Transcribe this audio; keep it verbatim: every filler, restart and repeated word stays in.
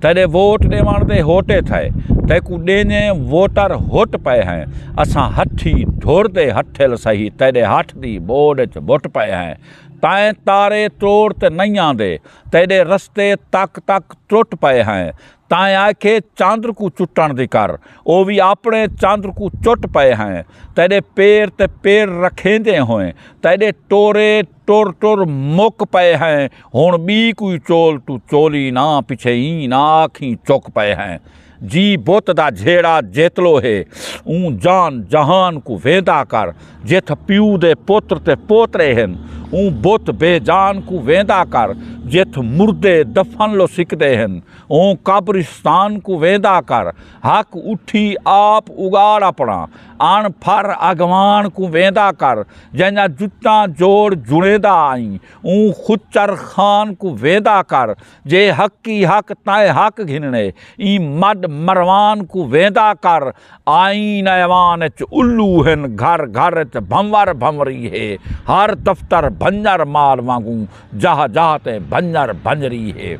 تیݙے ووٹ ݙیوݨ دے ہوٹے تھئے، تیکوں ݙینے ووٹر ہوٹ پئے ہیں۔ اساں ہٹھی ڈھر دے ہٹھل سہی، تیݙے ہٹھ دی ٻوݙ اچ بٹ پئے ہیں۔ تائیں تارے تروڑ تے نئیں آندے، تیݙے رستے تک تک ٹرٹ پئے ہیں۔ تائیں آکھے چندر کوں چٹݨ دی کر، او وی اپݨے چندر کوں چٹ پئے ہیں۔ تیݙے پیر تے پیر رکھیندے ہوئیں تیݙے ٹورے ٹر ٹر مک پئے ہیں۔ ہݨ ٻی کوئی چول توں چولی نہ، پچھے ایں نہ آکھیں چک پئے ہیں۔ جی بت دا جھیڑا جیتلو ہے، اوں جان جہان کوں ویندا کر۔ جتھ پیو دے پتر تے پوترے ہن، اوں بت بے جان کوں ویندا کر۔ جتھ مردے دفن لو سکدے ہن، اوں قبرستان کوں ویندا کر۔ حق اٹھی آپ اگاڑ اپݨا، اݨ پھر اڳواݨ کوں ویندا کر۔ جئیں جتاں جوڑ جڑیندا آئیں، اوں خچر خان کوں ویندا کر۔ جے حقی حق تائیں حق گھنݨے، ایں مݙ مروان کوں ویندا کر۔ آئین ایوان اچ الو ہن، گھر گھر اچ بھنور بھنوری ہے۔ ہر دفتر بھنجر مال وانگوں، جاہ جاہ تے بھنجر بھنجری ہے۔